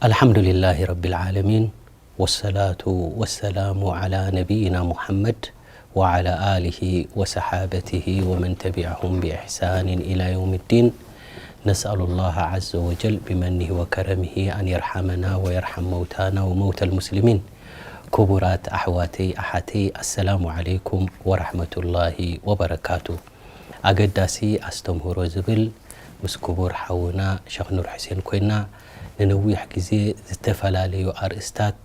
الحمد لله رب العالمين، والصلاة والسلام على نبينا محمد وعلى آله وصحابته ومن تبعهم بإحسان إلى يوم الدين. نسأل الله عز وجل بمنه وكرمه أن يرحمنا ويرحم موتانا وموتى المسلمين. ክቡራት ኣሕዋተይ ኣሓተይ፣ ኣሰላሙ ዓለይኩም ወራሕመቱላሂ ወበረካቱ። ኣገዳሲ ኣስተምህሮ ዝብል ምስ ክቡር ሓውና ሸኽ ኑር ሕሴን ኮይና ንነዊሕ ግዜ ዝተፈላለዩ ኣርእስታት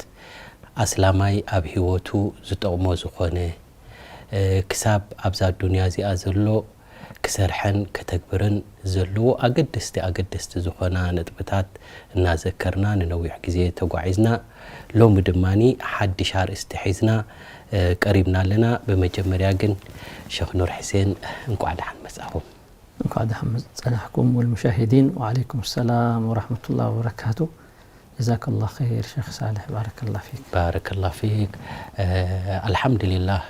ኣስላማይ ኣብ ህይወቱ ዝጠቕሞ ዝኾነ፣ እ፣ ክሳብ ኣብዛ ዱንያ እዚኣ ዘሎ ክሰርሐን ከተግብርን ዘለዎ ኣገደስቲ ኣገደስቲ ዝኾና ነጥብታት እናዘከርና ንነዊሕ ግዜ ተጓዒዝና። ሎሚ ድማኒ ሓድሽ ኣርእስቲ ሒዝና፣ እ፣ ቀሪብና ኣለና። ብመጀመርያ ግን ሸኽ ኑር ሕሴን እንቋዕ ደሓን መጻኹም። እንኳዕ ደሓን ጸናሕኩም ወልሙሻሂዲን። ወዓለይኩም ሰላም ወራህመቱላሂ ወበረካቱ። ጀዛከላህ ኸይር ሸኽ ሳልሕ፣ ባረከላህ ፊክ። ባረከላህ ፊክ። እ፣ ኣልሓምዱሊላህ፣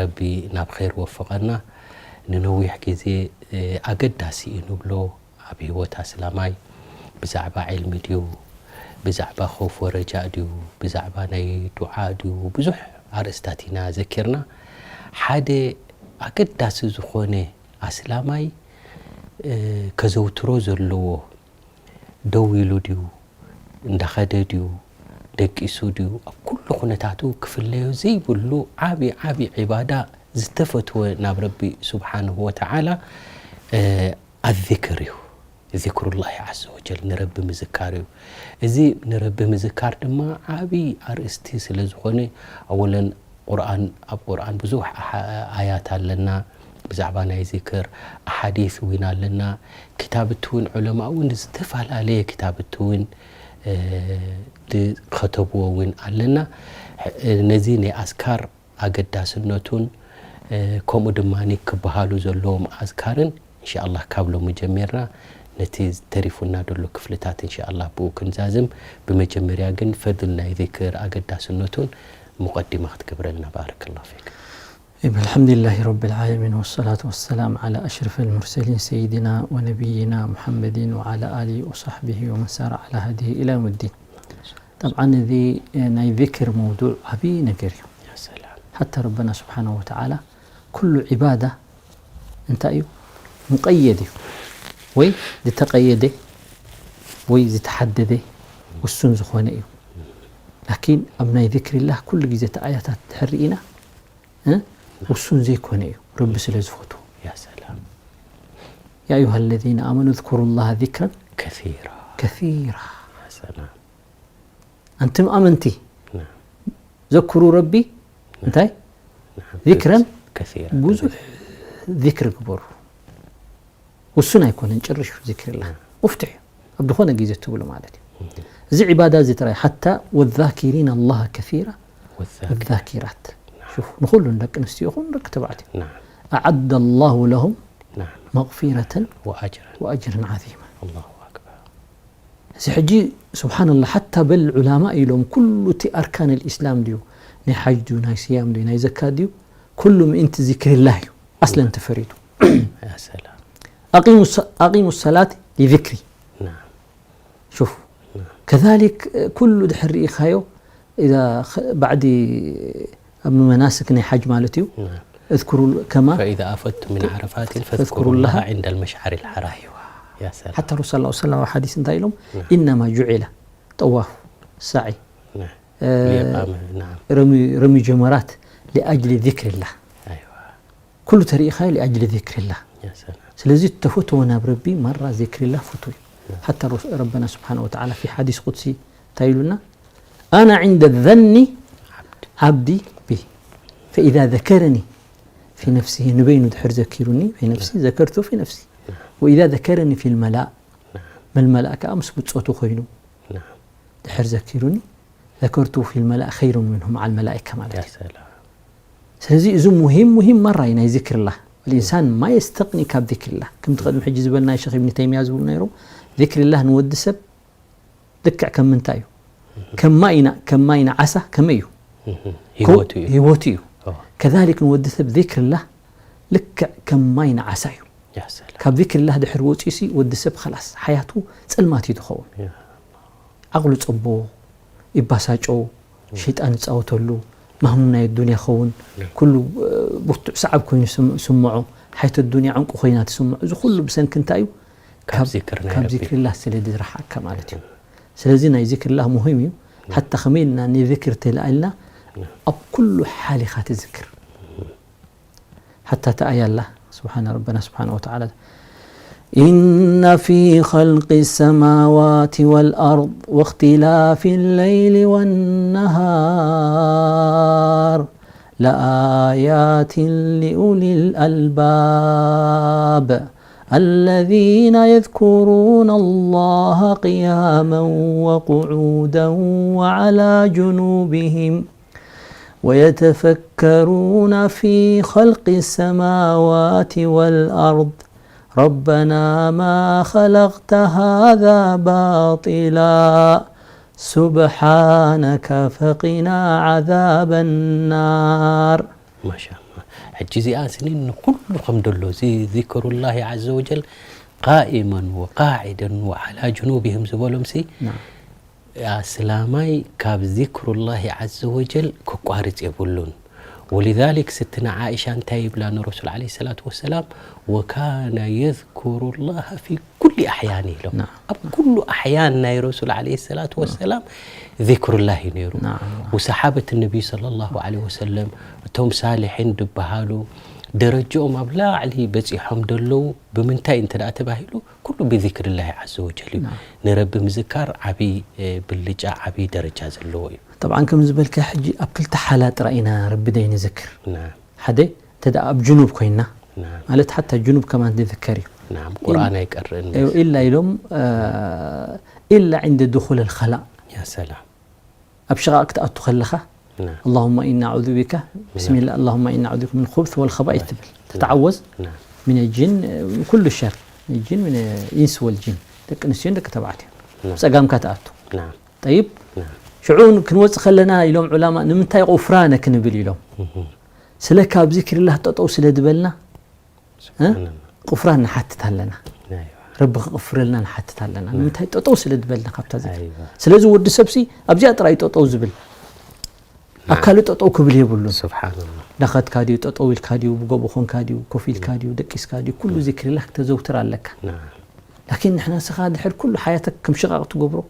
ረቢ ናብ ኸይር ወፈቐና። ንነዊሕ ግዜ፣ እ፣ ኣገዳሲ እዩ ንብሎ ኣብ ህይወት ኣስላማይ ብዛዕባ ዕልሚ ድዩ፣ ብዛዕባ ኸውፍ ወረጃእ ድዩ፣ ብዛዕባ ናይ ዱዓ ድዩ፣ ብዙሕ ኣርእስታት ኢና ዘኪርና። ሓደ ኣገዳሲ ዝኾነ ኣስላማይ፣ እ፣ ከዘውትሮ ዘለዎ፣ ደው ኢሉ ድዩ፣ እንዳኸደ ድዩ፣ ደቂሱ ድዩ፣ ኣብ ኩሉ ኩነታቱ ክፍለዮ ዘይብሉ ዓቢ ዓቢ ዒባዳ ዝተፈትወ ናብ ረቢ ስብሓንሁ ወተዓላ፣ እ፣ ኣዚክር እዩ። ዚክሩላሂ ዐዘ ወጀል፣ ንረቢ ምዝካር እዩ። እዚ ንረቢ ምዝካር ድማ ዓቢ ኣርእስቲ ስለ ዝኾነ፣ ኣወለን ቁርኣን፣ ኣብ ቁርኣን ብዙሕ ኣሓ-፣ ኣያት ኣለና ብዛዕባ ናይ ዚክር፣ ኣሓዲስ እውን ኣለና። ክታብቲ እውን ዑለማ እውን ዝተፈላለየ ክታብቲ እውን፣ እ፣ ዝኸተብዎ እውን ኣለና። እ፣ ነዚ ናይ ኣዝካር ኣገዳስነቱን፣ እ፣ ከምኡ ድማ ክበሃሉ ዘለዎም ኣዝካርን እንሻኣላህ ካብ ሎሚ ጀሚርና ነቲ ተሪፉና ዘሎ ክፍልታት እንሻኣላህ ብኡ ክንዛዝም። ብመጀመርያ ግን ፈድል ናይ ዚክር ኣገዳስነቱን ሙቐዲማ ክትገብረልና። ባረከላሁ ፊክ። طيب، الحمد لله رب العالمين، والصلاة والسلام على أشرف المرسلين سيدنا ونبينا محمد وعلى آله وصحبه ومن سار على هديه إلى يوم الدين. طبعا እዚ ናይ ዚክር መውዱዕ ዓብዪ ነገር እዩ። ያ ሰላም። ሓታ ረበና ስብሓንሁ ወተዓላ ኩሉ ዒባዳ እንታይ እዩ? ሙቀየድ እዩ። ወይ ዝተቀየደ ወይ ዝተሓደደ ውሱን ዝኾነ እዩ። ላኪን ኣብ ናይ ዚክሪላህ ኩሉ ግዜ እቲ ኣያታት ድሕር ርኢና፣ እ? ውሱን ዘይኮነ እዩ፣ ረቢ ስለ ዝፈትዎ። ያ ሰላም። يا أيها الذين آمنوا اذكروا الله ذكرا ከሲራ። كثيرا። ያ ሰላም። ኣንቱም ኣመንቲ፣ ናም። ዘክሩ ረቢ፣ ናም። እንታይ? ናም። ዚክረን ከሲራ። ብዙሕ ዚክሪ ግበሩ። ውሱን ኣይኮነን፣ ጭርሽ ዚክሪላህ። ናም። ሙፍትሕ እዩ። ኣብ ዝኾነ ግዜ ትብሉ ማለት እዩ። እም። እዚ ዒባዳ እዚ ጥራይ፣ ሓታ والذاكرين الله كثيرا ወዛኪራት። والذاكرات። ናም። ሹፍ፣ ንኹሉን ደቂ ኣንስትዮ ይኹን ደቂ ተባዕትዮ። ናም። أعد الله لهم ናም። مغفرة ወኣጅረን። وأجرا عظيما። ኣላሁ ኣክበር። እዚ ሕጂ ስብሓንላህ፣ ሓታ በል ዑላማ ኢሎም ኩሉ እቲ ኣርካን ልእስላም ድዩ፣ ናይ ሓጅ ድዩ፣ ናይ ስያም ድዩ፣ ናይ ዘካት ድዩ፣ ኩሉ ምእንቲ ዚክሪላህ እዩ ኣስለን ተፈሪዱ። ያ ሰላም። أقيموا الص-، أقيموا الصلاة لذكري። ናም። ሹፍ። ናም። ከዛሊክ ኩሉ ድሕር ርኢኻዮ፣ ኢዛ ኸ-፣ ባዕዲ ኣብ መናስክ ናይ ሓጅ ማለት እዩ። ናም። እዝኩሩ ከማ ፈኢዛ ኣፈድቱም ሚን ዓረፋትን ፈዝኩሩላህ ፈዝኩሩላህ ዒንደል መሽዓሪል ሓራም። ኣይዋ። ያ ሰላም። ሓታ ረሱል ሰለላሁ ዐለይሂ ወሰለም ኣብ ሓዲስ እንታይ ኢሎም? ናም። ኢነማ ጁዒለ ጠዋፍ፣ ሳዒ፣ ናም። እ፣ ሊቃመ፣ ናም። ረሚ-፣ ረሚ ጀመራት ሊኣጅሊ ዚክሪላህ። ኣይዋ። ኩሉ ተሪኢኻዮ ሊኣጅሊ ዚክሪላህ። ያ ሰላም። ስለዚ እተፈተወ ናብ ረቢ ማራ ዚክሪላህ ፍቱው እዩ። ናም። ሓታ ረሱ-፣ ረበና ስብሓነ ወተዓላ ፊ ሓዲስ ቁድሲ እንታይ ኢሉና? ኣና ዒንደ ዘኒ ዓብዲ። ዓብዲ ቢ። ፈኢዛ ዘከረኒ ፊ ነፍሲሂ፣ ንበይኑ ድሕር ዘኪሩኒ፣ ፊ ነፍሲ፣ ዘከርቱ ፊ ነፍሲ። ናም። ወኢዛ ዘከረኒ ፊል መላእ፣ ናም። መልመላእ ከኣ ምስ ብጾቱ ኮይኑ ናም። ድሕር ዘኪሩኒ፣ ዘከርቱ ፊል መላእ ኸይሩን ምንሁ መዓል መላኢካ ማለት ያ እዩ። ሰላም። ስለዚ እዚ ሙሂም፣ ሙሂም ማራ እዩ ናይ ዚክርላህ። ወልኢንሳን ማ የስተቕኒ ካብ ዚክርላህ። ከምቲ ቅድሚ ሕጂ ዝበልናዮ ሸኽ ኢብኒ ተይሚያ ዝብሉ ነይሮም፣ ዚክርላህ ንወዲ ሰብ ልክዕ ከም ምንታይ እዩ? ከም ማይ ና-፣ ከም ማይ ንዓሳ ከመይ እዩ? እህ፣ ህይወቱ እዩ። ህይወቱ እዩ። ኦ። ከዛሊክ ንወዲ ሰብ ዚክርላህ ልክዕ ከም ማይ ንዓሳ እዩ። ያ ሰላም። ካብ ዚክርላህ ድሕር ወፂኡሲ ወዲ ሰብ ኸላስ ሓያቱ ጸልማት እዩ ዝኸውን። ያ። ዓቕሉ ጸቦ፣ ይባሳጨው፣ ሸይጣን ይጻወተሉ፣ ማህሙም ናይ ዱንያ ኸውን፣ ኩሉ ብርቱዕ ሰዓብ ኮይኑ ስም- ስምዖ፣ ሓይቶ ዱንያ ዕንቁ ኮይና ትስምዖ። እዚ ኩሉ ብሰንኪ እንታይ እዩ? ካብ ካብ ዚክር ናይ ካብ ረቢ። ዚክርላህ ስለ ዝረሓቅካ ማለት እዩ። ስለዚ ናይ ዚክርላህ ሙሂም እዩ። ሓታ ከመይ ኢልና ንዚክር ተላኢልና ኣብ ኩሉ ሓል ኢኻ ትዝክር። ሓታ ተኣያ ኣላ ስብሓነ ረበና ስብሓነ ወተዓላ إن في خلق السماوات والأرض واختلاف الليل والنهار لآيات لأولي الألباب الذين يذكرون الله قياما وقعودا وعلى جنوبهم ويتفكرون في خلق السماوات والأرض ربنا ما خلقت هذا باطلا سبحانك فقنا عذاب النار. ማሻ ሕጂ እዚኣ ስኒ ንኩሉ ከም ደሎ እዚ ዚክሩላሂ ዓዘ ወጀል ቃኢመን ወቃዒደን ወዓላ ጅኑብህም ዝበሎም ሲ ኣስላማይ ካብ ዚክሩላሂ ዓዘ ወጀል ክቋርፅ የብሉን። ولذلك ስትነ ዓኢሻ እንታይ ይብላ ንረሱል ዓለይሂ ሰላቱ ወሰላም ወካነ የዝኩሩ ላህ ፊ ኩሊ ኣሕያኒ ኢሎም። ኣብ ኩሉ ኣሕያን ናይ ረሱል ዓለይሂ ሰላቱ ወሰላም ዚክሩላህ እዩ ነይሩ። ወሰሓበት ነቢይ ሰለላሁ ዓለይሂ ወሰለም እቶም ሳሊሒን ዝበሃሉ ደረጅኦም ኣብ ላዕሊ በፂሖም ደለዉ ብምንታይ እንተ ደኣ ተባሂሉ ኩሉ ብዚክርላሂ ዓዘ ወጀል እዩ። ንረቢ ምዝካር ዓብዪ ብልጫ ዓብዪ ደረጃ ዘለዎ እዩ። ጠብዓን ከም ዝበልካ ሕጂ ኣብ ክልተ ሓላ ጥራይ ኢና ረቢ ደይ ንዝክር። ሓደ እንተ ደኣ ኣብ ጅኑብ ኮይና ማለት ሓታ ጅኑብ ከማን ዝዝከር እዩ። ናም ቁርኣን ኣይቀርእ ኢላ ኢሎም ኢላ ዕንደ ድኹል ልኸላእ ያ ሰላም ኣብ ሽቓቕ ክትኣቱ ከለኻ اللهم إنا أعوذ بك بسم الله اللهم إنا أعوذ بك من الخبث والخبائث ትብል ተተዓወዝ من الجن من كل شر من الجن من الإنس والجن ደቂ ኣንስትዮን ደቂ ተባዕትዮ ጸጋምካ ትኣቱ طيب ሽዑ ክንወጽእ ከለና ኢሎም ዑላማ ንምንታይ غفرانك ክንብል ኢሎም ስለ ካብ ዚክርላህ ጠጠው ስለ ዝበልና غفران ንሓትት ኣለና ረቢ ክቕፍረልና ንሓትት ኣለና ንምንታይ ጠጠው ስለ ዝበልና ካብታ ዚክር ስለዚ ወዲ ሰብሲ ኣብዚኣ ጥራይ ጠጠው ዝብል ኣብ ካልእ ጠጠው ክብል የብሉን ስብሓንላ ዳኸትካ ድዩ ጠጠው ኢልካ ድዩ ብጎቦ ኾንካ ድዩ ኮፍ ኢልካ ድዩ ደቂስካ ድዩ ኩሉ ዚክርላህ ክተዘውትር ኣለካ ላኪን ንሕና ስኻ ድሕር ኩሉ ሓያተክ ከም ሽቓቕ ትገብሮ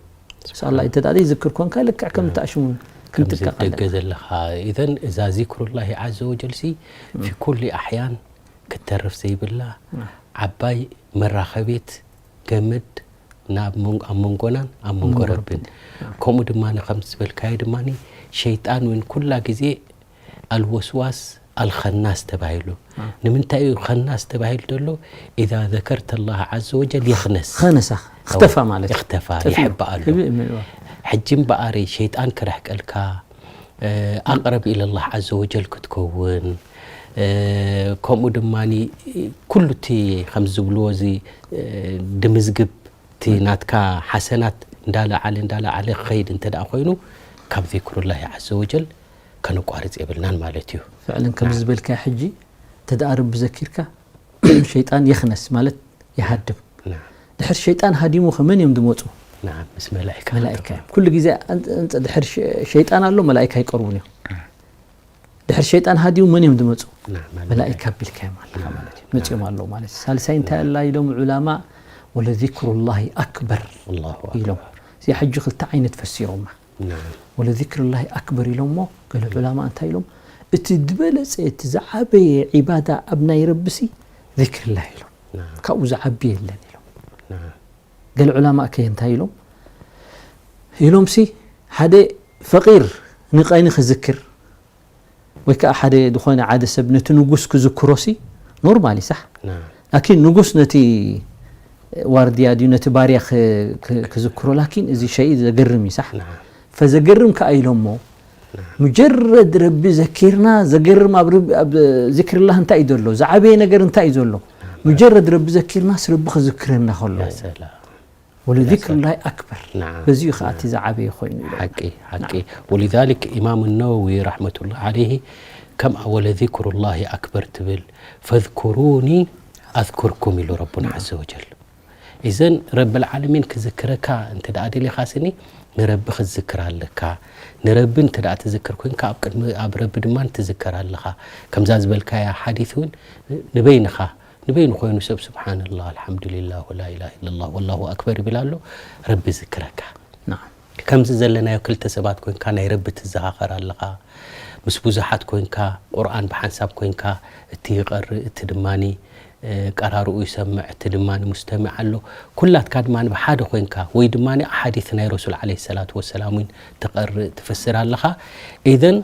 ስኣላ እንተ ደኣ ዘይዝክር ኮንካ ልክዕ ከም ተኣሽሙን ክንጥቀቕ ኣለና ደገ ዘለኻ ኢዘን እዛ ዚክሩላሂ ዓዘ ወጀል ሲ ፊ ኩሊ ኣሕያን ክትተርፍ ዘይብላ ዓባይ መራኸቢት ገመድ ናብ ኣብ መንጎናን ኣብ መንጎ ረብን ከምኡ ድማ ከም ዝበልካዮ ድማ ሸይጣን እውን ኩላ ግዜ ኣልወስዋስ ኣልኸናስ ተባሂሉ ንምንታይ እዩ ኸናስ ተባሂሉ ዘሎ إذا ذكرت الله عز وجل يخنس ኸነሳ ክተፋ ማለት እዩ። እኽተፋ ይሕባ ኣሎ ሕጂ እምበኣር ሸይጣን ክረሕቀልካ ኣቅረብ ኢለላህ ዓዘ ወጀል ክትከውን ከምኡ ድማ ኩሉ እቲ ከም ዝብልዎ እዚ ድምዝግብ እቲ ናትካ ሓሰናት እንዳለዓለ እንዳለዓለ ክኸይድ እንተ ደኣ ኮይኑ ካብ ዚክሩላሂ ዓዘ ወጀል ከነቋርፅ የብልናን ማለት እዩ። ፍዕለን ከምዚ ዝበልካዮ ሕጂ እንተ ደኣ ረቢ ዘኪርካ ሸይጣን የኽነስ ማለት ይሃድም። ድሕር ሸይጣን ሃዲሙ ከ መን እዮም ዝመፁ? ምስ መላኢካ መላኢካ እዮም። ኩሉ ግዜ ድሕር ሸይጣን ኣሎ መላኢካ ኣይቀርቡን እዮም። ድሕር ሸይጣን ሃዲሙ መን እዮም ዝመፁ? መላኢካ ኣቢልካዮም ኣለኻ ማለት እዩ። መፂኦም ኣለዉ ማለት እዩ። ሳልሳይ እንታይ ኣላ ኢሎም ዑላማ ወለዚክሩላሂ ኣክበር ኢሎም። እዚኣ ሕጂ ክልተ ዓይነት ፈሲሮማ። ወለዚክርላሂ ኣክበር ኢሎሞ ገለ ዑላማ እንታይ ኢሎም እቲ ዝበለፀ እቲ ዝዓበየ ዒባዳ ኣብ ናይ ረብሲ ዚክርላህ ኢሎም ካብኡ ዝዓቢ የለን ኢሎም ገለ ዑላማ ከ እንታይ ኢሎም ኢሎምሲ ሓደ ፈቂር ንቀኒ ክዝክር ወይ ከዓ ሓደ ዝኾነ ዓደ ሰብ ነቲ ንጉስ ክዝክሮ ሲ ኖርማል እዩ ሳሕ ላኪን ንጉስ ነቲ ዋርድያ ድዩ ነቲ ባርያ ክዝክሮ ላኪን እዚ ሸይ ዘገርም እዩ ሳሕ ፈዘገርም ከዓ ኢሎሞ ሙጀረድ ረቢ ዘኪርና ዘገርም ኣብ ዚክርላህ እንታይ እዩ ዘሎ ዝዓበየ ነገር እንታይ እዩ ዘሎ ሙጀረድ ረቢ ዘኪርና ስረቢ ክዝክረና ከሎ ወለዚክሩላሂ ኣክበር በዚኡ ከዓ እቲ ዝዓበየ ኮይኑ ኢሎም ሓቂ ሓቂ ولذلك ኢማም ነወዊ ረሕመቱላህ ዓለይሂ ከምኣ ወለዚክሩላሂ ኣክበር ትብል ፈዝኩሩኒ ኣዝኩርኩም ኢሉ ረቡና ዓዘ ወጀል እዘን ረብል ዓለሚን ክዝክረካ እንተ ደኣ ደሊኻ ስኒ ንረቢ ክትዝክር ኣለካ። ንረቢ እንተ ደኣ ትዝክር ኮይንካ፣ ኣብ ቅድሚ፣ ኣብ ረቢ ድማ ትዝከር ኣለኻ። ከምዛ ዝበልካያ ሓዲት እውን ንበይንኻ፣ ንበይኑ ኮይኑ ሰብ ስብሓንላህ፣ ኣልሓምዱሊላህ፣ ወላ ኢላሃ ኢለላህ፣ ወላሁ ኣክበር ይብል ኣሎ፣ ረቢ ይዝክረካ። ናም። ከምዚ ዘለናዮ ክልተ ሰባት ኮይንካ ናይ ረቢ ትዘኻኸር ኣለኻ። ምስ ብዙሓት ኮይንካ፣ ቁርኣን ብሓንሳብ ኮይንካ፣ እቲ ይቐርእ፣ እቲ ድማኒ፣ እ፣ ቀራርኡ ይሰምዕ፣ እቲ ድማኒ ሙስተሚዕ ኣሎ። ኩላትካ ድማኒ ብሓደ ኮይንካ፣ ወይ ድማኒ ኣሓዲት ናይ ረሱል ዓለይሂ ሰላቱ ወሰላም እውን ትቐርእ፣ ትፈስር ኣለኻ። ኢዘን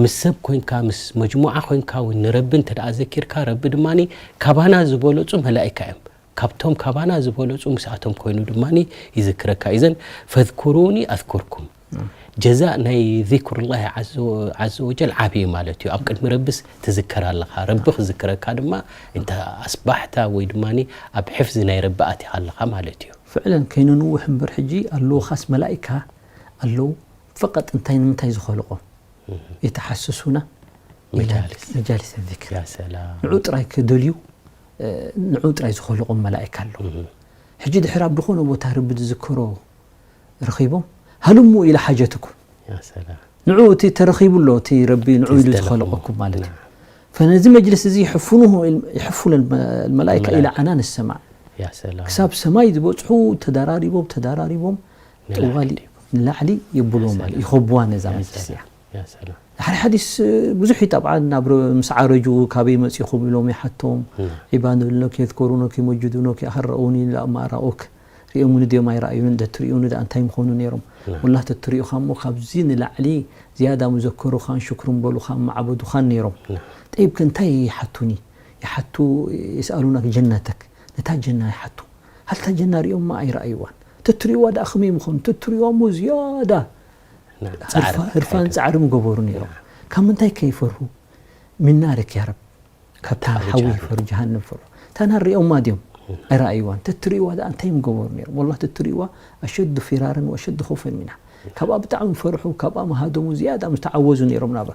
ምስ ሰብ ኮይንካ፣ ምስ መጅሙዓ ኮይንካ እውን ንረቢ እንተ ደኣ ዘኪርካ፣ ረቢ ድማኒ ካባና ዝበለጹ መላኢካ እዮም። ካብቶም ካባና ዝበለጹ ምስኣቶም ኮይኑ ድማኒ ይዝክረካ። ኢዘን ፈዝኩሩኒ ኣዝኩርኩም። ናም። ጀዛእ ናይ ዚክሩላሂ ዓዘ ወ-፣ ዓዘ ወጀል ዓቢ እዩ ማለት እዩ። ኣብ ቅድሚ ረብስ ትዝከር ኣለኻ። ረቢ ክዝክረካ ድማ እንተ ኣስባሕታ ወይ ድማኒ ኣብ ሕፍዚ ናይ ረቢ ኣቲኻ ኣለኻ ማለት እዩ። ፍዕለን ከይነንውሕ እምበር ሕጂ ኣለውኻስ መላኢካ ኣለዉ። ፈቐጥ እንታይ ንምንታይ ዝኸልቖም? እህ። የተሓስሱና መጃሊስ። መጃሊስ ዚክር። ያ ሰላም። ንዑ ጥራይ ክደልዩ፣ እ፣ ንዑ ጥራይ ዝኸልቖም መላኢካ ኣለዉ። እህ። ሕጂ ድሕር ኣብ ዝኾነ ቦታ ረቢ ዝዝከሮ ረኺቦም፣ ሃልሙ ኢለ ሓጀትኩም። ያ ሰላም። ንዑ እቲ ተረኺቡ ኣሎ፣ እቲ ረቢ ንዑ እቲ ኢሉ ዝደለኹም። ዝኸልቐኩም ማለት እዩ። ናም። ፈነዚ መጅልስ እዚ ይሕፍኑሁ፣ ይሕፉነ መላኢካ ኢላ መላኢካ። ዓናን ሰማዕ። ያ ሰላም። ክሳብ ሰማይ ዝበጽሑ ተዳራሪቦም፣ ተዳራሪቦም፣ ንላዕሊ ጥዋሊ ይብሉ። ንላዕሊ የብልዎም ያ ማለት ሰላም። ይኸብዋ ነዛ ያ መጅልስ ሰላም። እያ። ያ ሰላም። ድሓር ሓዲስ ብዙሕ እዩ። ጠብዓን ናብ ረ-፣ ምስ ዓረጁ ካበይ መጺኹም ኢሎም ይሓቶም። ናም። ዒባዱነኪ፣ የዝኩሩነኪ፣ መጅዱነኪ፣ ኣኸረኡኒ ላማ ረኡክ። ሪኦምኒ ድዮም ኣይረኣዩንን? ተትሪኡኒ ደኣ እንታይ ምኾኑ ነይሮም? ናም። ወላሂ ተትሪኡኻ እሞ ካብዚ ንላዕሊ ዝያዳ ምዘከሩኻን ሽክሩ ምበሉኻን ምዓበዱኻን ነይሮም። ናም። ጠይብ ከ እንታይ ይሓቱኒ? ይሓቱ፣ የስኣሉናክ ጀነተክ፣ ነታ ጀና ይሓቱ። ሃልታ ጀና ሪኦማ ኣይረኣይዋን። ተትሪእዋ ደኣ ከመይ ምኾኑ? ተትሪእዋ እሞ ዝያዳ ናም፣ ህርፋ-፣ ጻዕሪ ህርፋን ኣካይዱ። ጻዕሪ ምገበሩ ነይሮም። ናም። ካብ ምንታይ ከይፈርሁ? ሚን ናሪክ ያ ረብ። ካብታ ካብ ሓዊ ጃሃንም። ይፈርሁ፣ ጀሃነም ፈርሁ። እታ ናር ሪኦማ ድዮም? ኣይረኣይዋን። ተትሪእዋ ደኣ እንታይ ምገበሩ ነይሮም? ወላሂ ተትሪእዋ ኣሸዱ ፊራረን ወኣሸዱ ኸውፈን ሚና። ካብኣ ብጣዕሚ ፈርሑ፣ ካብኣ ምሃደሙ ዝያዳ ምተዓወዙ ነይሮም ናበ።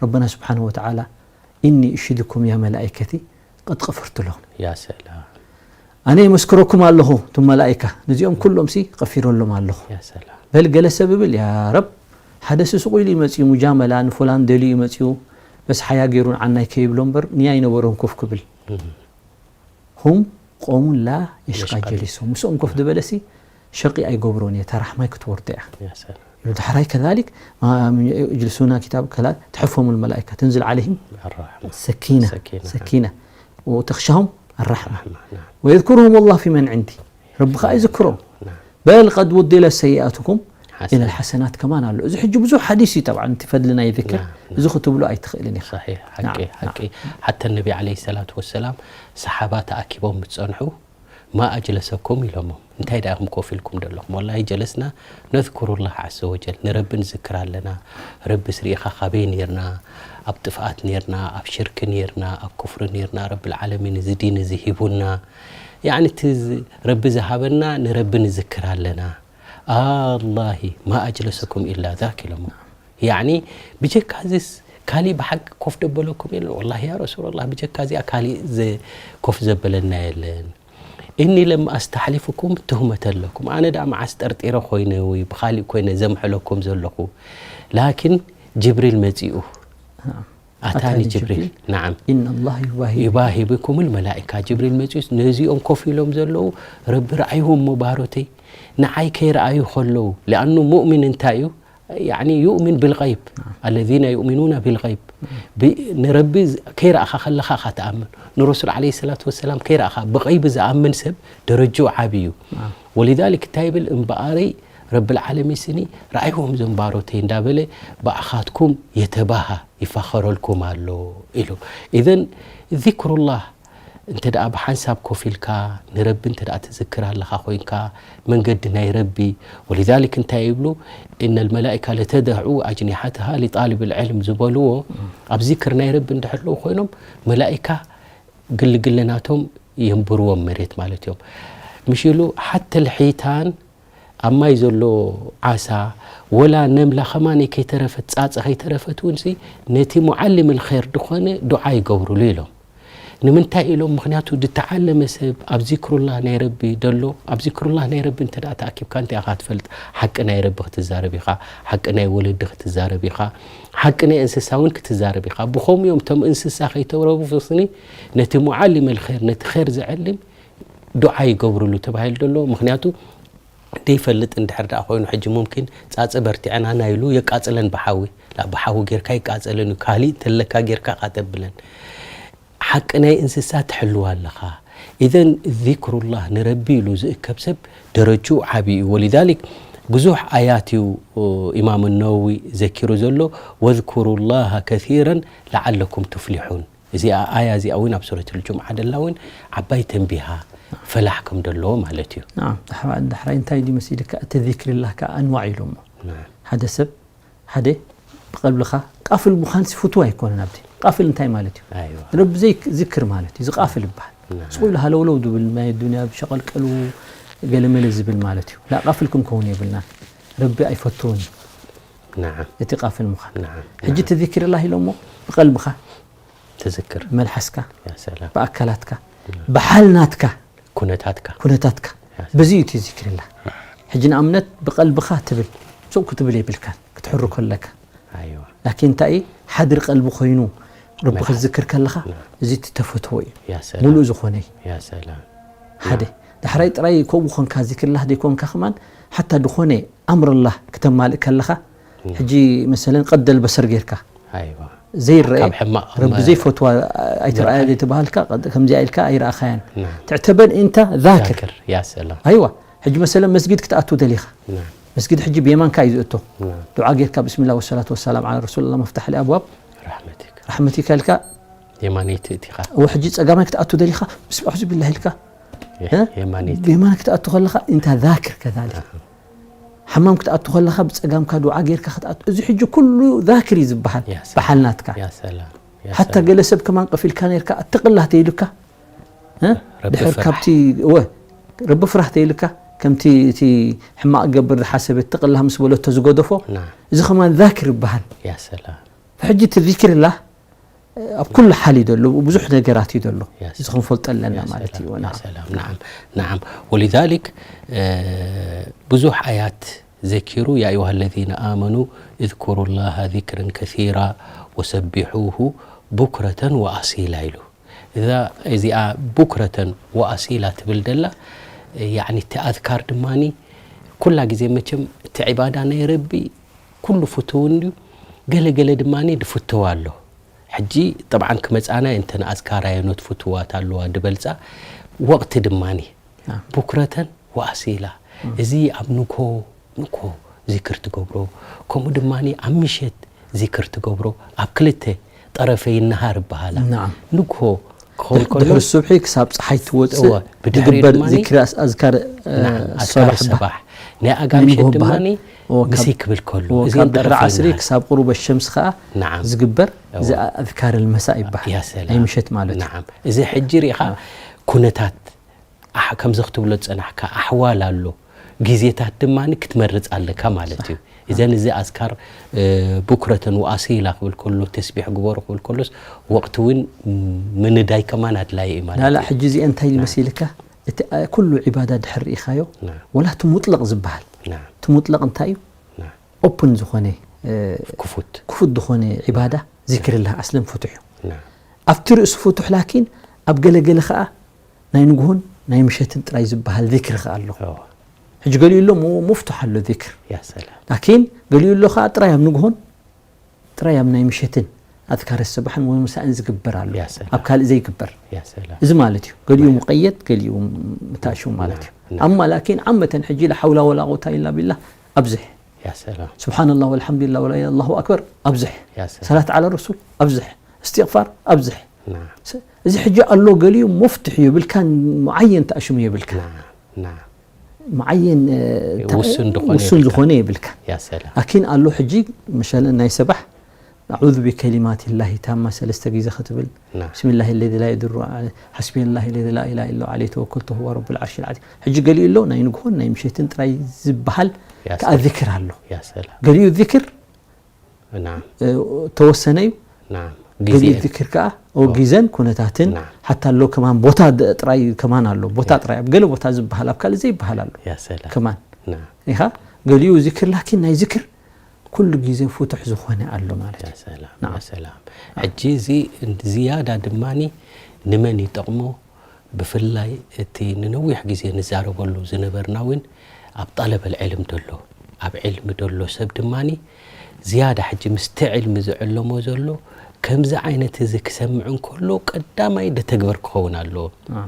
ረበና ስብሓነሁ ወተዓላ፣ ኢኒ እሽድኩም ያ መላኢከቲ ቀድ ቀፈርቱ ለሁም። ያ ሰላም። ኣነ የመስክረኩም ኣለኹ፣ እቶም መላኢካ፣ ነዚኦም ኩሎም ሲ ቀፊረሎም ኣለኹ። ያ ሰላም። በል ገለ ሰብ እብል፣ ያ ረብ፣ ሓደ ስሱቕ ኢሉ ይመጽኡ፣ ሙጃመላ ንፉላን ደልዩ ይመጽኡ፣ በስ ሓያ ገይሩ ንዓናይ ከይብሎ እምበር፣ ንያይ ነበሮም ኮፍ ክብል። እህ። ሁም ቆሙን ላ የሽቃ የሽቃ ጀሊሶም። ምስኦም ኮፍ ዝበለሲ ሸቂ ኣይገብሮን እየ፣ እታ ራሕማይ ክትወርዶ እያ። ያ ሰላም። ይብሉ። ዳሕራይ ከዛሊክ፣ ማ-፣ እጅልሱና ኪታብ ከላ ትሕፎም ልመላኢካ፣ ትንዝል ዓለይሂም ኣራሕማ። ሰኪና፣ ሰኪና። ሰኪና። ወተኽሻሁም ኣራሕማ። ኣራሕማ፣ ናም። ወየዝኩሩሁም ላህ ፊ መን ዕንዲ። ረቢ ኸዓ ይዝክሮም። ናም። በል ቀድ ውዲለ ሰይኣትኩም ሓሰናት። ኢለል ሓሰናት ከማን ኣሎ። እዚ ሕጂ ብዙሕ ሓዲስ እዩ፣ ጠብዓን፣ እቲ ፈድሊ ናይ ዝክር። ናም፣ ናም። እዚ ክትብሎ ኣይትኽእልን ኢኻ። ሰሒሕ፣ ሓቂ፣ ናም፣ ሓቂ። ናም። ሓታ ነቢ ዓለይሂ ሰላቱ ወሰላም፣ ሰሓባ ተኣኪቦም ምስ ጸንሑ፣ ማ ኣጅለሰኩም ኢሎሞም። እንታይ ደኣ ኢኹም ኮፍ ኢልኩም ዘለኹም? ወላሂ ጀለስና ነዝኩሩላህ ዓዘ ወጀል፣ ንረቢ ንዝክር ኣለና። ረቢስ ርኢኻ ካበይ ኔርና? ኣብ ጥፍኣት ኔርና፣ ኣብ ሽርኪ ኔርና፣ ኣብ ኩፍሪ ኔርና፣ ረብል ዓለሚን እዚ ዲን እዚ ሂቡና። ያዕኒ እቲ ዝ-፣ ረቢ ዝሃበና ንረቢ ንዝክር ኣለና። ኣላሂ ማ ኣጅለሰኩም ኢላ ዛክ ኢሎሞም። ያዕኒ ብጀካ እዚስ ካሊእ ብሓቂ ኮፍ ደበለኩም የለን። ወላሂ ያ ረሱለላህ ብጀካ እዚኣ ካሊእ ዘ-፣ ኮፍ ዘበለና የለን። እኒ ለም ኣስተሕሊፍኩም ትህመተ ኣለኩም። ኣነ ደኣ መዓስ ጠርጢረ ኮይነ ወይ ብኻሊእ ኮይነ ዘምሐለኩም ዘለኹ። ላኪን ጅብሪል መጺኡ። ናም። ኣታኒ ኣታኒ ጅብሪል። ጅብሪል። ናዓም። ኢነ ላህ ዩባሂ ዩባሂ ቢኩም ልመላኢካ። ጅብሪል መጺኡስ ነዚኦም ኮፍ ኢሎም ዘለዉ ረቢ ረኣይዎም እሞ ባሮተይ ንዓይ ከይረኣዩ ከለዉ። ሊኣኑ ሙእሚን እንታይ እዩ? ያዕኒ ዩእሚን ብልገይብ። ናም። ኣለዚነ ዩእሚኑነ ብልገይብ። ብ-፣ ንረቢ ዝ-፣ ከይረኣኻ ከለኻ ኢኻ ትኣምን። ንረሱል ዓለይሂ ሰላቱ ወሰላም ከይረኣኻ ብቐይቢ ዝኣምን ሰብ ደረጅኡ ዓቢ እዩ። ናም። ወሊዛሊክ እንታይ ይብል? እምበኣረይ ረብል ዓለሚን ስኒ ረኣይዎም እዞም ባሮተይ እንዳበለ ብኣኻትኩም የተባሃ ይፋኸረልኩም ኣሎ ኢሉ። ኢዘን ዚክሩላህ እንተ ደኣ ብሓንሳብ ኮፍ ኢልካ ንረቢ እንተ ደኣ ትዝክር ኣለኻ ኮይንካ፣ መንገዲ ናይ ረቢ፣ ወሊዛሊክ እንታይ ይብሉ? "ኢነል መላኢካ ለተደዑ ኣጅኒሓትሃ ሊጣልብል ዕልም" ዝበልዎ፣ ኣብ ዚክር ናይ ረቢ እንድሕር ኣለዉ ኮይኖም፣ መላኢካ ግልግል ናቶም የንብርዎም መሬት ማለት እዮም። ምሽ ኢሉ ሓተ ልሒታን ኣብ ማይ ዘሎ ዓሳ፣ ወላ ነምላ ከማን ከይተረፈት፣ ጻጸ ከይተረፈት እውን ሲ፣ ነቲ ሙዓሊም ልኸይር ድኾነ ዱዓ ይገብሩሉ ኢሎም። ንምንታይ ኢሎም? ምኽንያቱ ዝተዓለመ ሰብ ኣብ ዚክሩላህ ናይ ረቢ ደሎ፣ ኣብ ዚክሩላህ ናይ ረቢ እንተ ደኣ ተኣኪብካ እንታይ ኢኻ ትፈልጥ? ሓቂ ናይ ረቢ ክትዛረብ ኢኻ፣ ሓቂ ናይ ወለዲ ክትዛረብ ኢኻ፣ ሓቂ ናይ እንስሳ እውን ክትዛረብ ኢኻ። ብኸምኡ እዮም እቶም እንስሳ ከይተረፉ ፍስኒ ነቲ ሙዓሊም ኣልኸይር፣ ነቲ ኸይር ዘዕልም ዱዓ ይገብሩሉ ተባሂሉ ደሎ። ምኽንያቱ ደይፈልጥ እንድሕር ደኣ ኮይኑ ሕጂ ሙምኪን ጻጸ በርቲዐናና ኢሉ የቃጽለን ብሓዊ። ላ ብሓዊ ጌርካ ይቃጸለን እዩ። ካሊእ እንተለካ ጌርካ ቃጠብለን። ሓቂ ናይ እንስሳ ትሕልዋ ኣለኻ። ኢዘን ዚክሩላህ ንረቢ ኢሉ ዝእከብ ሰብ ደረጅኡ ዓቢ እዩ። ወሊዛሊክ ብዙሕ ኣያት እዩ ኢማም ነወዊ ዘኪሩ ዘሎ፣ ወዝኩሩላሃ ከሲረን ለዓለኩም ቱፍሊሑን። እዚኣ ኣያ እዚኣ እውን ኣብ ሱረት ልጁምዓ ደላ እውን ዓባይ ተንቢሃ ፈላሕ ከም ደለዎ ማለት እዩ። ናም፣ ዳሕራ- ዳሕራይ እንታይ ድዩ መሲልካ? እቲ ዚክሪላህ ከኣ ኣንዋዕ ኢሎሞ። ናም። ሓደ ሰብ ሓደ ብቐልብኻ ቃፍል ምዃን ሲ ፍቱው ኣይኮነን። ኣብቲ ቃፍል እንታይ ማለት እዩ? ኣይዋ። ረቢ ዘይዝክር ማለት እዩ። ዝቃፍል ይበሃል። ናም። ስቕ ኢሉ ሃለውለው ዝብል ናይ ዱንያ ብሸቐልቀሉ ገለመለ ዝብል ማለት እዩ። ላ ቃፍል ክንከውን የብልናን። ረቢ ኣይፈትውን እዩ። ናም። እቲ ቃፍል ምዃን። ናም። ሕጂ ናም። እቲ ዚክሪላህ ኢሎሞ ብቐልብኻ ትዝክር። መልሓስካ፣ ያ ሰላም። ብኣካላትካ፣ ብሓል ናትካ፣ ኩነታትካ። ኩነታትካ። ያ ሰላም። በዚ እዩ እቲ ዚክሪላህ። ሕጂ ንኣብነት ብቐልብኻ ትብል፣ ሱቕ ክትብል የብልካን፣ ክትሕሩ ከለካ። ኣይዋ። ላኪን እንታይ እዩ? ሓድር ቀልቢ ኮይኑ ረቢ መልሓስ። ክትዝክር ከለኻ፣ ና። እዚ እቲ ተፈትዎ እዩ። ያ ሰላም። ሙሉእ ዝኾነ እዩ። ያ ሰላም። ሓደ። ና። ዳሕራይ ጥራይ ከምኡ ኾንካ ዚክሪላህ ዘይኮንካ ከማን፣ ሓታ ዝኾነ ኣምርላህ ክተማልእ ከለኻ፣ ና። ሕጂ መሰለን ቀደል በሰር ጌርካ፣ ኣይዋ። ዘይረአ፣ ካብ ሕማቕ ረቢ መ-፣ ዘይፈትዋ ኣይትረኣያ መርኣይ። ዘይተባሃልካ፣ ቀ-፣ ከምዚኣ ኢልካ ኣይረኣኻያን። ናም። ትዕተበን እንተ ዛክር። ዛክር፣ ያ ሰላም። ኣይዋ፣ ሕጂ መሰለን መስጊድ ክትኣቱ ደሊኻ። ናም። መስጊድ ሕጂ ብየማንካ እዩ ዝእቶ። ናም። ዱዓ ጌርካ፣ ብስሚላህ ወሰላቱ ወሰላም ዓላ ረሱልላህ መፍታሕ ለኣብዋብ ረሕመቲካ። ረሕመቲካ ኢልካ። የማነይቲ እቲኻ። እወ፣ ሕጂ ጸጋማይ ክትኣቱ ደሊኻ፣ ብስም ኣዑዙ ቢላህ ኢልካ። የ-፣ እ? የማነይቲ። ብየማን ክትኣቱ ከለኻ፣ እንተ ዛክር ከዛሊክ። ኣሃ። ሓማም ክትኣቱ ከለኻ ብጸጋምካ ዱዓ ጌርካ ክትኣቱ። እዚ ሕጂ ኩሉ ዛክር እዩ ዝበሃል። ያ ሰላም። ብሓል ናትካ። ያ ሰላም። ያ ሓታ ሰላም። ገለ ሰብ ከማን ቀፊልካ ኔርካ፣ ኣተቅላህ ተይሉካ፣ እ? ረቢ ድሕር ፍራሕ። ካብቲ፣ እወ፣ ረቢ ፍራሕ ተይሉካ፣ ከምቲ እቲ ሕማቕ ገብር ዝሓሰበ ኣተቅላህ ምስ በለቶ ዝገደፎ፣ ና። እዚ ከማን ዛክር ይበሃል። ያ ሰላም። ሕጂ እቲ ዚክርላህ ኣብ ኩሉ ሓል እዩ ዘሎ፣ ብዙሕ ነገራት እዩ ዘሎ። ያ እዚ ሰላም። ክንፈልጦ ኣለና ያ ማለት ሰላም። እዩ። ያ ናም። ሰላም። ናም። ናም። ወሊዛሊክ፣ እ፣ ብዙሕ ኣያት ዘኪሩ፣ "ያ ኣዩሃ ለዚነ ኣመኑ እዝኩሩ ላሃ ዚክረን ከሲራ ወሰቢሑሁ ቡክረተን ወኣሲላ" ኢሉ። እዛ፣ እዚኣ ቡክረተን ወኣሲላ ትብል ደላ፣ ያዕኒ እቲ ኣዝካር ድማኒ ኩላ ግዜ መቸም እቲ ዒባዳ ናይ ረቢ ኩሉ ፍቱውን ድዩ፣ ገለ ገለ ድማኒ ድፍተው ኣሎ። ሕጂ ጠብዓን ክመጻና እየ፣ እንተ ንኣዝካር ኣየኖት ፍቱዋት ኣለዋ ድበልጻ፣ ወቕቲ ድማኒ ናም። ቡክረተን ወኣሲላ። እም። እዚ ኣብ ንግሆ፣ ንግሆ ዚክር ትገብሮ፣ ከምኡ ድማኒ ኣብ ምሸት ዚክር ትገብሮ፣ ኣብ ክልተ ጠረፈይ ነሃር ይበሃላ። ናም። ንግሆ ክኸውን ከሎ ድሕሪ ሱብሒ ክሳብ ጸሓይ ትወጽእ እወ፣ ብድሕሪኡ ዝግበር ድማኒ ዚክሪ ኣስ-፣ ኣዝካር፣ እ፣ ናም፣ ኣዝካር ሰባሕ ይበሃል። ሰባሕ። ናይ ኣጋምሸት ናይ ንግሆ ይበሃል። ድማኒ እወ፣ ካብ፣ ምስይ ክብል ከሎ፣ እወ፣ እዚኦም ካብ ድሕሪ ጠረፈይ ዓስሪ ነሃር። ክሳብ ቁሩብ ሸምስ ከኣ ናም። ዝግበር እወ። እዚ ኣዝካር ልመሳእ ይበሃል። ያ ሰላም። ናይ ምሸት ማለት እዩ። ናም። እዚ ሕጂ ሪኢኻ ናም። ኩነታት ኣሕ-፣ ከምዚ ክትብሎ ዝጸናሕካ ኣሕዋል ኣሎ። ግዜታት ድማኒ ክትመርጽ ኣለካ ማለት እዩ። ሳሕ። እዘን እዚ ኣዝካር፣ እ፣ ቡክረተን ወኣሲላ ክብል ከሎ፣ ተስቢሕ ግበሩ ክብል ከሎስ፣ ወቕቲ እውን ምንዳይ ከማን ኣድላዪ እዩ ማለት ናላ እዩ። ሕጂ እዚአ እንታይ እዩ ናም። መሲልካ? እቲ፣ እ፣ ኩሉ ዒባዳ ድሕር ርኢኻዮ፣ ናም። ወላ እቲ ሙጥለቕ ዝበሃል። ናም። እቲ ሙጥለቕ እንታይ እዩ? ናም። ኦፕን ዝኾነ፣ እ፣ ክፉት። ክፉት ዝኾነ ዒባዳ፣ ዚክርላህ ኣስለን ፍቱሕ እዩ። ናም። ኣብቲ ርእሱ ፍቱሕ ላኪን፣ ኣብ ገለገለ ኸኣ ናይ ንግሆን ናይ ምሸትን ጥራይ ዝበሃል ዚክሪ ኸኣ ኣሎ። እወ። ሕጂ ገሊኡ ኣሎ ሙ-፣ ሙፍቱሕ ኣሎ ዚክር። ያ ሰላም። ላኪን ገሊኡ ኣሎ ኸኣ ጥራይ ኣብ ንግሆን ጥራይ ኣብ ናይ ምሸትን ኣዝካረ ሰባሕን ወመሳእን ዝግበር ኣሎ። ያ ሰላም። ኣብ ካልእ ዘይግበር። ያ ሰላም። እዚ ማለት እዩ። ገሊኡ ሙቀየድ፣ ገሊኡ ምታእሽው ማለት እዩ። ናም፣ ናም። ኣማ ላኪን ዓመተን ሕጂ ላ ሓውላ ወላ ቁወታ ኢላ ቢላ ኣብዝሕ። ያ ሰላም። ስብሓንላህ ወልሓምዱሊላህ ወላ ኢላሃ ኢላላሁ ኣክበር ኣብዝሕ። ያ ሰላም። ሰላት ዓላ ረሱል ኣብዝሕ። እስትግፋር ኣብዝሕ። ናም። ስ-፣ እዚ ሕጂ ኣሎ ገሊኡ ሙፍትሕ የብልካን፣ ሙዓየን ተኣሽሙ የብልካ። ናም፣ ናም። ሙዓየን፣ እ፣ ተ-፣ ውሱን ዝኾነ ውሱን የብልካ። ዝኾነ የብልካ። ያ ሰላም። ላኪን ኣሎ ሕጂ መሸለ ናይ ሰባሕ ኣዑዙ ቢከሊማቲላሂ ታማ ሰለስተ ግዜ ክትብል፣ ናም። ብስሚላሂ ለዚ ላ የዱሩ ዓ-፣ ሓስቢየላሂ ለዚ ላ ኢላሃ ኢላ ዐለይሂ ተወከልቱ ወሁወ ረቡል ዓርሺል ዓዚም። ሕጂ ገሊኡ ኣሎ ናይ ንግሆን ናይ ምሸትን ጥራይ ዝበሃል ያ ከኣ ሰላም። ዚክር ኣሎ። ያ ሰላም። ገሊኡ ዚክር ናም። እ፣ ተወሰነ እዩ። ናም። ግዜ። ገሊኡ ዚክር ከኣ ኦ፣ ግዘን ኩነታትን፣ ናም። ሓታ ኣሎ ከማን ቦታ ደ-፣ ጥራይ ከማን ኣሎ። ቦታ ያ። ጥራይ፣ ኣብ ገለ ቦታ ዝበሃል፣ ኣብ ካልእ ዘይበሃል ኣሎ። ያ ሰላም። ከማን። ናም። ኢኻ፣ ገሊኡ ዚክር፣ ላኪን ናይ ዚክር ኩሉ ግዜ ፍቱሕ ዝኾነ ኣሎ ማለት ያ እዩ። ሰላም፣ ናም። ያ ሰላም። ሕጂ እዚ ዝያዳ ድማኒ ንመን ይጠቕሞ? ብፍላይ እቲ ንነዊሕ ግዜ ንዛረበሉ ዝነበርና እውን ኣብ ጠለበል ዕልም ደሎ፣ ኣብ ዕልሚ ደሎ ሰብ ድማኒ ዝያዳ ሕጂ ምስቲ ዕልሚ ዝዕለሞ ዘሎ ከምዚ ዓይነት እዚ ክሰምዕ እንከሎ ቀዳማይ ደተግበር ክኸውን ኣለዎ። ኣዎ።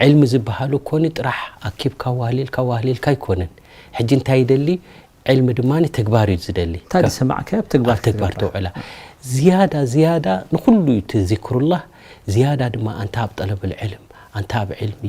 ዕልሚ ዝበሃል እኮኒ ጥራሕ ኣኪብካ ዋህሊልካ ዋህሊልካ ኣይኮነን። ሕጂ እንታይ ይደሊ? ዕልሚ ድማ ተግባር እዩ ዝደሊ። እንታይ ከ-፣ ዝሰማዕካዮ ኣብ ተግባር ኣብ ተግባር ክትገብራ። ተውዕላ። ዝያዳ፣ ዝያዳ ንኹሉ እዩ እቲ ዚክሩላህ፣ ዝያዳ ድማ ኣንታ ኣብ ጠለብል ዕልም፣ ኣንታ ኣብ ዕልሚ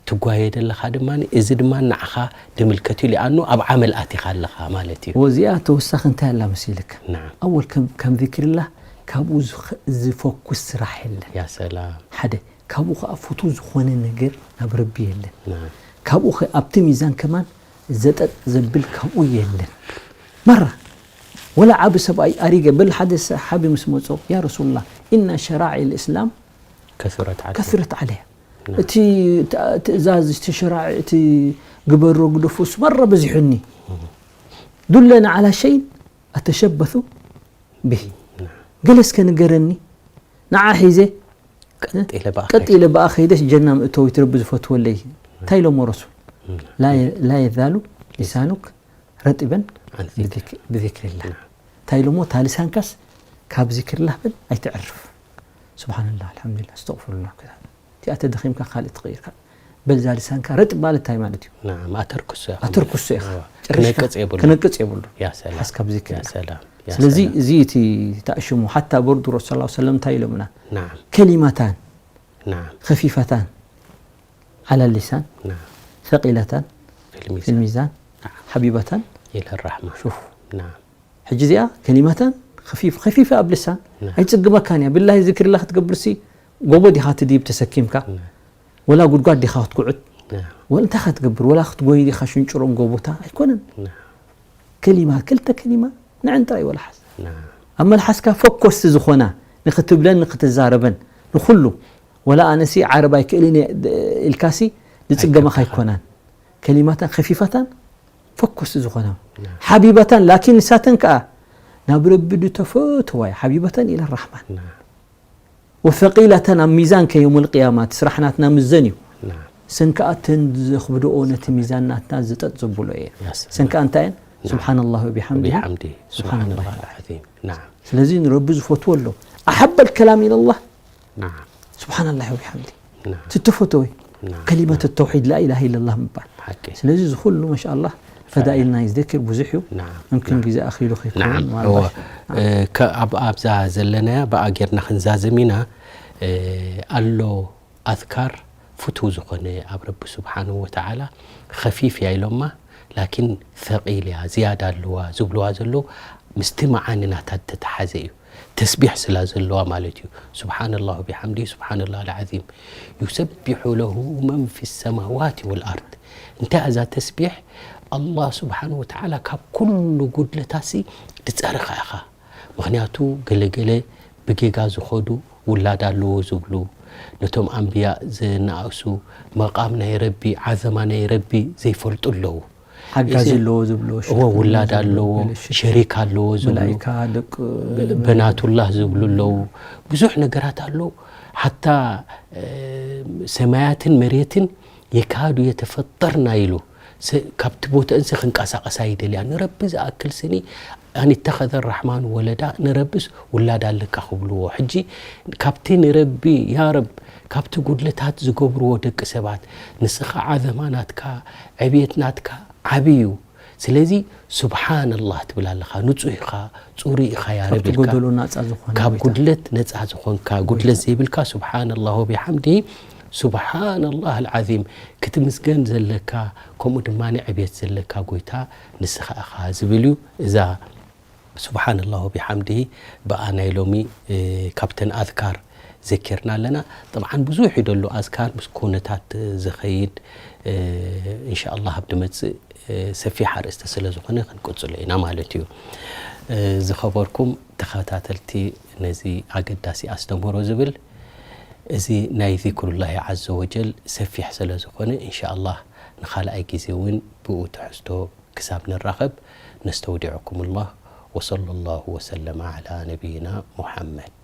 ትጓየ ዘለኻ ድማ፣ እዚ ድማ ንዓኻ ድምልከት እዩ፣ ሊኣኑ ኣብ ዓመል ኣቲኻ ኣለኻ ማለት እዩ። ወዚኣ ተወሳኺ እንታይ ኣላ መሲልካ? ናም። ኣወል ከም፣ ከም ዚክርላህ ካብኡ ዝኸ-፣ ዝፈኩስ ስራሕ የለን። ያ ሰላም። ሓደ፣ ካብኡ ኸኣ ፍቱው ዝኾነ ነገር ናብ ረቢ የለን። ናም። ካብኡ ኸ ኣብቲ ሚዛን ከማን ዘጠጥ ዘብል ካብኡ የለን። መራ፣ ወላ ዓቢ ሰብኣይ ኣሪገ፣ በል ሓደ ሰሓቢ ምስ መጾ፣ "ያ ረሱሉላህ፣ ኢነ ሸራዒ ልእስላም ከሱረት ዓለይ። ከሱረት ዓለያ። ናም። እቲ ት-፣ ትእዛዝ፣ እቲ ሸራዒ፣ እቲ ግበሮ ግደፎ፣ እሱ መራ በዚሑኒ። ዱለና ዓላ ሸይን ኣተሸበሱ ብሂ። ናም። ገለ እስከ ንገረኒ፣ ንዓ ሒዘ፣ ቀጥ ኢለ ብኣ ቀጥ ከይደ። ኢለ ብኣ ከይደስ ጀና ምእተዊት ረቢ ዝፈትወለይ። እንታይ ኢሎሞ ረሱል? ናም። ላ የ-፣ ላ የዛሉ ሊሳኑክ ረጢበን ዓን ዚክር። ብዚክ-፣ ብዚክሪላህ። ናም። እንታይ ኢሎሞ? እታ ልሳንካስ ካብ ዚክሪላህ በል ኣይትዕርፍ። ሱብሓነላህ፣ ኣልሓምዱሊላህ፣ ኣስተግፊሩላህ። እቲኣ ተደኺምካ ካልእ ትቕይርካ። በል እዛ ልሳንካ ረጢብ ማለት እንታይ ማለት እዩ? ናም፣ ኣተርክሶ ኢኻ። ኣተርክሶ ኢኻ። እዋ። ጨሪሽካ ክነቅጽ የብሉን። ክነቅጽ የብሉን። ያ ሰላም። ሓዝካ ብዚክር ያ ኢኻ። ሰላም። ያ ስለዚ ሰላም። እዚ እቲ ተኣሽሙ፣ ሓታ በርዱ ረሱል ሰለላሁ ዐለይሂ ወሰለም እንታይ ኢሎምና? ናም። ከሊማታን ናም። ከፊፈታን ዓላ ሊሳን ናም። ሰቂለታን ፊል ሚዛን። ፊል ሚዛን ናም። ሓቢበታን ኢለ ራሕማ። ሹፍ። ናም። ሕጂ እዚኣ ከሊማታን ከፊፍ-፣ ከፊፈ ኣብ ልሳን ናም። ኣይጽግመካን እያ። ብላሂ ዝክርላ ክትገብርሲ ጎቦ ዲኻ ትድይብ ተሰኪምካ? ናም። ወላ ጉድጓድ ዲኻ ክትኩዕት? ናም። ወላ እንታይ ኻ ትገብር? ወላ ክትጎይ ዲኻ ሽንጭሮም ጎቦታ? ኣይኮነን። ናም። ከሊማ፣ ክልተ ከሊማ ንዕን ጥራይ ወላ ሓዝ። ናም። ኣብ መልሓስካ ፈኮስቲ ዝኾና፣ ንኽትብለን፣ ንኽትዛረበን፣ ንኹሉ። ወላ ኣነሲ ዓረብ ኣይክእልን እየ ድ-፣ ኢልካሲ ዝጽገመኻ ኣይከብድኻ። ኣይኮናን። ከሊማታን ከፊፋታን ፈኮስቲ ዝኾና። ናም። ሓቢባታን፣ ላኪን ንሳተን ከኣ ናብ ረቢ ድተፈተዋ እየ። ሓቢባታን ኢለ ራሕማን። ናም። ወሰቂላተን ኣብ ሚዛን ከ የውመል ቅያማ እቲ ስራሕ ናትና ምዘን እዩ። ናም። ሰን ከኣ እተን ዘኽብድኦ ነቲ ሚዛን ናትና ዝጠጥ ዘብሎ እየ። ያ ሰላም። ሰን ከኣ እንታይ እየን? ናም። ሱብሓነላህ ወቢሓምዲሂ። ወቢሓምዲሂ። ሱብሓነላህ ሱብሓነላህ። ኣልዓዚም። ናም። ስለዚ ንረቢ ዝፈትዎ ኣሎ። ኣሓበል ከላም ኢለላህ። ናም። ሱብሓነላህ ወቢሓምዲሂ። ናም። ትተፈተወ ናም። ከሊመት ናም። ተውሒድ ላኢላሃ ኢለላህ ምባል። ሓቂ። ስለዚ እዚ ኩሉ ማሻኣላህ ፈዳኢል ናይ ዝክር ብዙሕ እዩ። ናም። ምምክን ናም። ግዜ ኣኺሉ ከይከውን ናም። ምናልባት እወ። እ፣ ከ-፣ ኣብ-፣ ኣብዛ ዘለናያ ብኣ ጌርና ክንዛዝም ኢና። እ፣ ኣሎ ኣዝካር ፍቱው ዝኾነ ኣብ ረቢ ስብሓንሁ ወተዓላ ኸፊፍ እያ ኢሎማ፣ ላኪን ሰቂል እያ፣ ዝያዳ ኣለዋ ዝብልዋ ዘለዉ ምስቲ መዓኒ ናታ ዝተተሓዘ እዩ። ተስቢሕ ስላ ዘለዋ ማለት እዩ። ስብሓንላህ ወቢሓምዲሂ፣ ስብሓንላህ ልዓዚም። ዩሰቢሑ ለሁ መን ፊ ሰማዋት ወልኣርድ። እንታይ እዛ ተስቢሕ? ኣላህ ስብሓን ወተዓላ ካብ ኩሉ ጉድለታሲ ድጸርኻ ኢኻ። ምኽንያቱ ገለገለ ብጌጋ ዝኸዱ ውላድ ኣለዎ ዝብሉ፣ ነቶም ኣንብያ ዝነኣእሱ፣ መቓም ናይ ረቢ፣ ዓዘማ ናይ ረቢ ዘይፈልጡ ኣለዉ። ሓጋዚ እዚ ኣለዎ ዝብሎ፣ እዎ፣ ሸሪክ ውላድ ኣለዎ፣ ኣለዎ፣ ገለ ሽርክ፣ ሸሪክ ኣለዎ ዝብሉ፣ መላኢካ፣ ደቂ ብ-፣ በናቱላህ ዝብሉ ኣለዉ። ብዙሕ ነገራት ኣሎ። ሓታ፣ እ፣ ሰማያትን መሬትን የካዱ የተፈጠርና ኢሉ፣ ሰ-፣ ካብቲ ቦትአንሲ ክንቀሳቐሳ ይደልያ። ንረቢ ዝኣክል ስኒ፣ ኣን ኢተኸዘ ራሕማን ወለዳ፣ ንረብስ ውላድ ኣለካ ክብልዎ። ሕጂ ካብቲ ንረቢ፣ ያ ረብ፣ ካብቲ ጉድለታት ዝገብርዎ ደቂ ሰባት፣ ንስኻ ዓዘማ ናትካ፣ ዕብየት ናትካ ዓቢ እዩ። ስለዚ ሱብሓነላህ ትብል ኣለኻ፣ ንጹህ ኢኻ፣ ጽሩይ ኢኻ፣ ያ ረቢ ካብቲ ኢልካ። ጎደሎ ናጻ ዝኾነ ካብ ጎይታ። ጉድለት ነጻ ዝኾንካ፣ ጎይታ። ጉድለት ዘይብልካ፣ ሱብሓነላህ ወቢሓምዲሂ፣ ሱብሓነላህ ኣልዓዚም፣ ክትምስገን ዘለካ፣ ከምኡ ድማ ዕብየት ዘለካ ጎይታ ንስኻ ኢኻ ዝብል እዩ። እዛ ሱብሓነላህ ወቢሓምዲሂ ብኣ ናይ ሎሚ፣ እ፣ ካብተን ኣዝካር ዘኪርና ኣለና። ጠብዓን ብዙሕ እዩ ደሎ ኣዝካር ምስ ኩነታት ዝኸይድ፣ እ፣ እንሻኣላህ ኣብ ድመጽእ፣ እ፣ ሰፊሕ ኣርእስቲ ስለ ዝኾነ ክንቅጽሎ ኢና ማለት እዩ። ዝኸበርኩም ተኸታተልቲ ነዚ ኣገዳሲ ኣስተምህሮ ዝብል፣ እዚ ናይ ዚክሩላሂ ዐዘ ወጀል ሰፊሕ ስለ ዝኾነ፣ እንሻኣላህ ንኻልኣይ ግዜ እውን ብኡ ትሕዝቶ ክሳብ ንራኸብ ነስተውዲዐኩም ኣላህ። ወሰለላሁ ወሰለመ ዐላ ነቢይና ሙሐመድ።